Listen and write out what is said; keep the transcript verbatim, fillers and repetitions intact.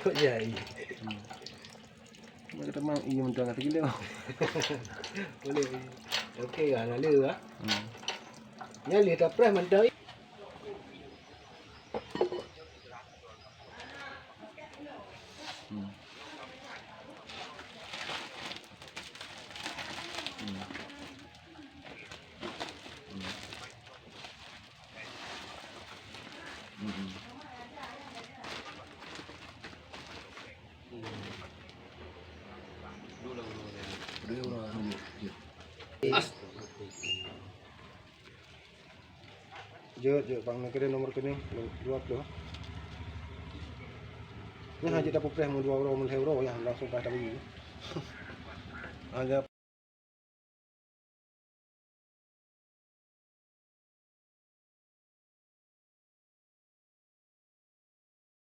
Kok ya, iya. Hmm. Maka teman iya mentang kata gila. Boleh. Okey, ya, lalu, ah. Hmm. Nyan leh tapreh mantong. Hmm. Hmm. Hmm. Hmm. As. Jeuet, jeuet, bang, neukirim nomor rekening dua puluh. Nyan hana jeuet tapeupreh, meu dua uroe, meu lhèe uroe, nyan langsung ka tabri. Ada